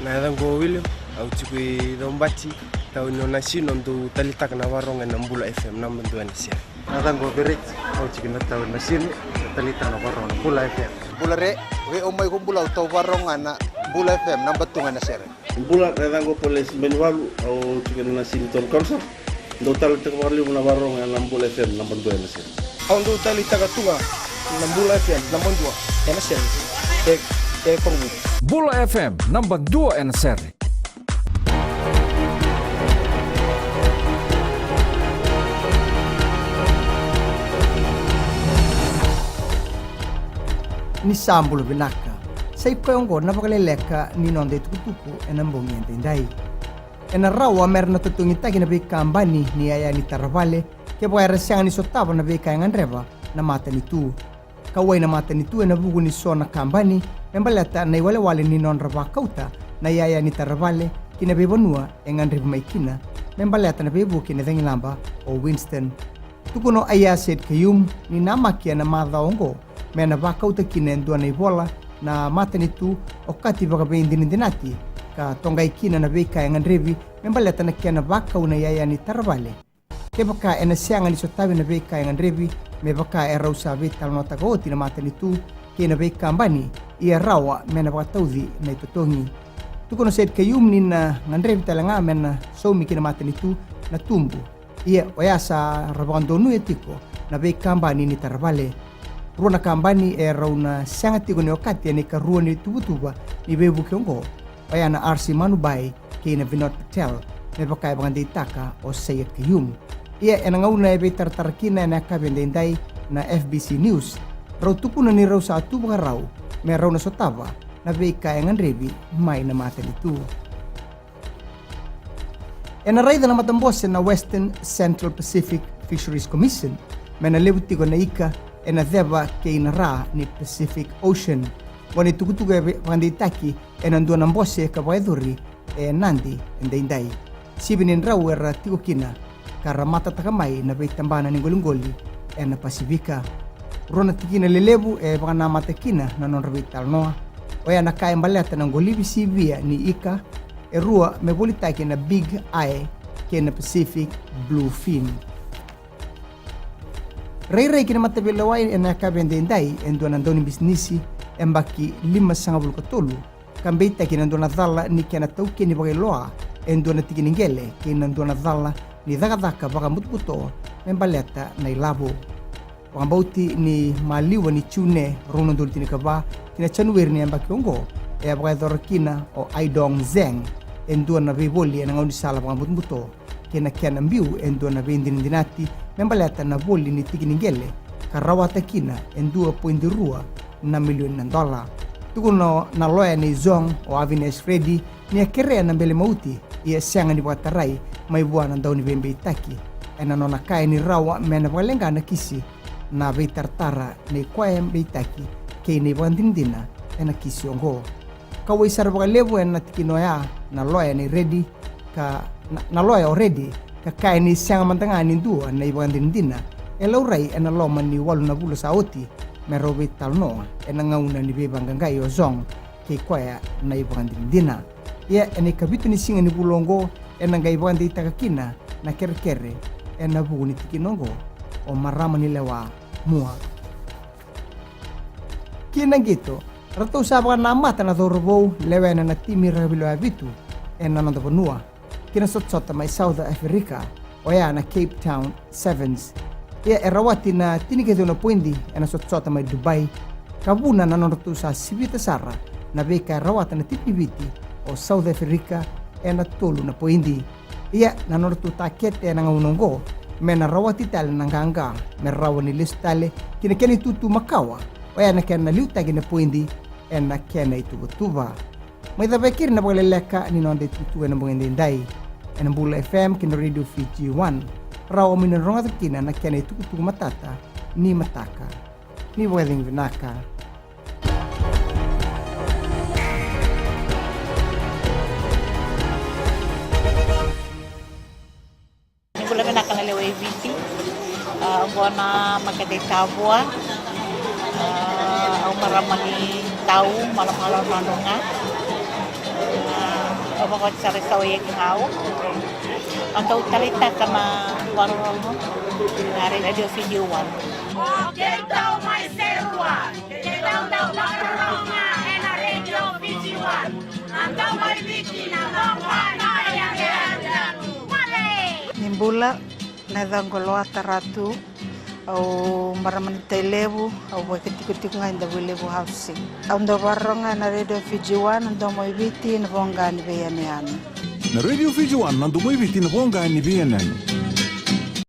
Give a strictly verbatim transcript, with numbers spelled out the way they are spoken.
Na yacaqu o William, au tiko i Caubati, tauni o Nasinu, au dau talitaka na varogo ena Bula F M, naba dua ena sere. Na yacaqu o Vereti, au tiko na tauni o Nasinu, talitaka na varogo na Bula F M. Bula re, vei au mai ko Bula, au tau varogo ga na Bula F M, naba tu ga ena sere. Bula, na yacaqu o Polesi Benivalu, au tiko na Nasinu Town Council. Dau talitaka vakalevu na varogo ena Bula F M, naba dua ena sere. Au dau talitaka tu ga na Bula F M, naba dua ena sere. E, e Korovou. Bula F M, naba dua ena sere. Ni sa bula vinaka. Sa i koya oqo na vakaleleka ni noda itukutuku ena bogi edaidai. Ena rawa mera na totogitaki na veikabani ni yaya ni tara vale kevaka era sega ni sotava na veika e gadreva na matanitu. Kauwai na matanitu ena vuku ni so na kabani me baleta na iwalewale ni nodra vakauta na yaya ni tara vale ki na veivanua e gadrevi mai kina me baleta na veivuke ni cagilaba o Winston. Tukuna o Aiyaz Sayed-Khaiyum ni namaki ena macawa oqo me na vakauta kina e dua na ivola na matanitu okati vakaveidinadinati ka toqai kina na veika e gadrevi me baleta na kena vakau na yaya ni tara vale. Kevaka ena sega ni sotavi na veika e gadrevi me vaka e rau sa veitalanoataka oti na matanitu kei na veikabani, ia rawa me na vakatauci na itotogi. Tukuna o Sayed-Khaiyum ni na gadrevi tale ga me na saumi ki na matanitu na tubu. Ia oya sa ra vakadonuya tiko na veikabani ni tara vale. Rua na kabani e rau na sega tiko ni okati ena ikarua ni tuvatuva ni veivuke oqo, oya na R C Manubai kei na Vinod Patel, me vaka e vakadeitaka o Sayed-Khaiyum. Ia ena gauna e veitaratara kina ena yakavi edaidai na F B C News, rau tukuna ni rau sa tu vakarau me rau na sotava na veika e gadrevi mai na matanitu. Ena raica na matabose na Western Central Pacific Fisheries Commission me na levu tiko na ika ena ceva kei na ra ni Pacific Ocean. Oqo na itukutuku e vakadeitaki ena dua na bose ka vakayacori e Nadi edaidai. Sivi ni drau era tiko kina ka ra matataka mai na veitabana ni qoliqoli ena Pasifika. Rua na tikina lelevu e vakanamata kina na nodra veitalanoa, oya na ka e baleta na qolivi sivia ni ika e rua me volitaki na Big Eye kei na Pacific Bluefin. Rairai ki na mataveilewai ena yakavi edaidai e dua na daunibisinisi yabaki limasagavulu ka tolu ka beitaki na dua na cala ni kena taukeni vakailoa e dua na tikiniqele kei na dua na cala ni cakacaka vakabutobuto me baleta na ilavo. Vakabauti ni maliwa ni June rua na udolu tinikava ki na Janueri ni yabaki oqo e a vakayacora kina o Aidong Zeng e dua na veivoli ena gaunisala vakabutobuto kei na kena biu e dua na veidinadinati me baleta na voli ni tikiniqele ka rawata kina e dua poidi rua na milioni na dola. Tukuna na loya nei Zong o Avinesh Reddy ni a kerea na bele mauti ia sega ni vakatarai mai vua na dauniveibeitaki ena nona kaya ni rawa me na vakaleqa na kisi na veitaratara nei koya e beitaki kei na ivakadinadina ena kisi oqo. Kauwai sara vakalevu ena tikina oya na loya nei Reddy ka na, na loya o Reddy ka kaya ni sega mada ga ni dua na ivakadinadina e laurai ena loma ni walu na vula sa oti me rau veitalanoa ena gauna ni veivaqaqai o Zong kei koya na ivakadinadina. Ia ena ikavitu ni siga ni vula oqo ena qai vakadeitaka kina na kerekere ena vuku ni tikina oqo o marama ni lewa Mua. Ki na qito, ratou sa vakanamata na cauravou lewena na timi rakavi lewa vitu ena noda vanua ki na sotasota mai South Africa, oya na Cape Town Sevens. Ia e rawati na tinikaciwa na poidi ena sotasota mai Dubai ka vuna na nodratou sa sivita sara na veika e rawata na timi ni Viti o South Africa ena tolu na poidi. Ia na nodratou takete ena gauna oqo me na rawati tale na qaqa me rawa ni lesu tale ki na kena itutu makawa, oya na kena liutaki na poidi ena kena ituvatuva. Mai cava e keri na vakaleleka ni noda itutu ena bogi edaidai ena Bula F M kei na Radio Fiji One. Rawa mo ni rogoca kina na kena itukutuku matata ni mataka. Ni vakacegu vinaka. Ni bula vinaka na lewe i Viti. A, oqo na makete i Tavua. A, au marama ni Tau, Malomalo, Nadroga. A, Vakawati sara sa o Yeki Gau. Au dau taleitaka na vakarorogo na Radio Fiji One. O keitou mai Serua, keitou dau vakarorogo ena Radio Fiji One. Na domo i Viti, na domo i Viti. Ni bula, na yacaqu o Loata Ratu. Au marama ni Tailevu, au vakatikotiko ga i Davuilevu Housing. Au dau vakarorogo ena Radio Fiji One, na domo i Viti, na voqa ni veiyanuyanu. Na Radio Fiji One, na domo i Viti, na voqa ni veiyanuyanu.